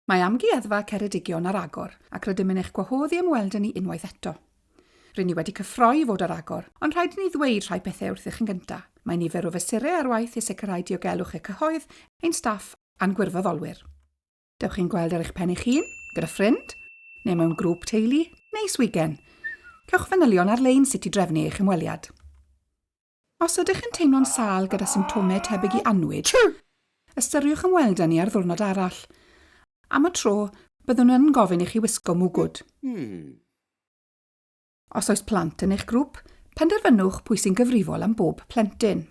Mae Amgueddfa Ceredigion ar agor, ac rydym yn eich gwahodd i ymweld â ni unwaith eto. Rŷn ni wedi cyffroi i fod ar agor, ond rhaid i ni ddweud rhai pethau wrthych yn gyntaf. Mae nifer o fesurau ar waith i sicrhau diogelwch y cyhoedd, ein staff a'n gwirfoddolwyr. Dewch i'n gweld ar eich pen eich hun, gyda ffrind, neu mewn grŵp teulu, neu swigen. Cewch fanylion ar-lein sut i drefnu eich ymweliad. Os ydych yn teimlo'n sâl gyda symptomau tebyg i annwyd, ystyriwch ymweld â ni ar ddiwrnod arall. Am y tro, byddwn yn gofyn i chi wisgo mwgwd. Os oes plant yn eich grŵp, penderfynwch pwy sy'n gyfrifol am bob plentyn.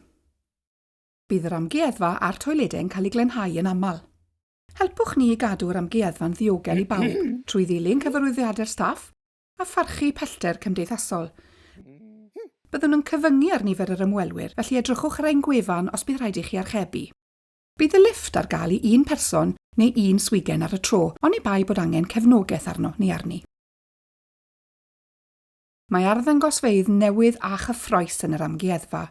Bydd yr amgueddfa a'r toiledau yn cael eu glanhau yn aml. Helpwch ni i gadw'r amgueddfa'n ddiogel i bawb trwy ddilyn cyfarwyddiadau'r staff a pharchu pellter cymdeithasol. Byddwn yn cyfyngu ar nifer yr ymwelwyr, felly edrychwch ar ein gwefan os bydd rhaid i chi archebu. Bydd y lifft ar gael i un person neu un swigen ar y tro, oni bai bod angen cefnogaeth arno neu arni. Mae arddangosfeydd newydd a chyffrous yn yr amgueddfa.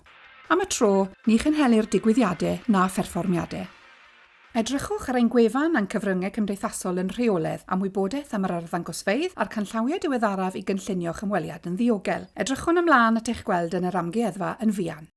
Am y tro, ni chynhelir digwyddiadau na pherfformiadau. Edrychwch ar ein gwefan a'n cyfryngau cymdeithasol yn rheolaidd am wybodaeth am yr arddangosfeydd a'r canllawiau diweddaraf i gynllunio'ch ymweliad yn ddiogel. Edrychwn ymlaen at eich gweld yn yr amgueddfa yn fuan.